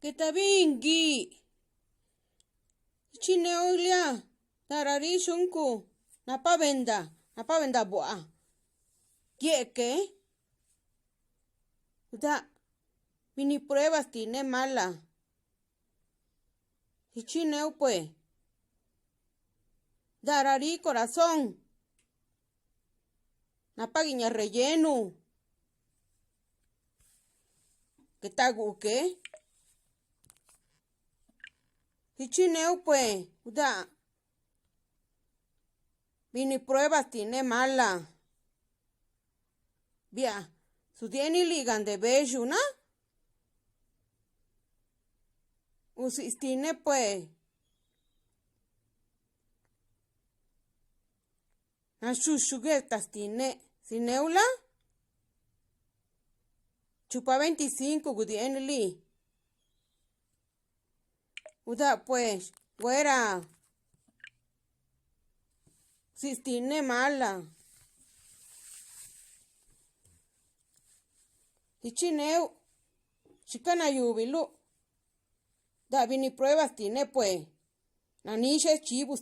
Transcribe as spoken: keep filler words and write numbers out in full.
que ta binguii. Chichineuꞌ liaa, daa ra riꞌ xhuncu, napa benda, napa benda buaa. Guieꞌ que, gudáꞌ binni prueba xtinneꞌ mala. Chichineuꞌ, pues, daa ra riꞌ corazón, napa guiñaꞌ relleno, que ta guuque. Chichineuꞌ, pues, gudáꞌ binni prueba xtinneꞌ mala. Biaꞌ, zudieeni lii gande bellu na. Usiꞌ xtinneꞌ, pues, naxhuxhu gueta xtinneꞌ. Sineuꞌ la? Chupa veinticinco gudieeni lii. Gudáꞌ, pues, güera xtinneꞌ mala. Chichineuꞌ, chica nayúbiluꞌ, daa binni prueba xtinneꞌ, pues, nanixheꞌ chibu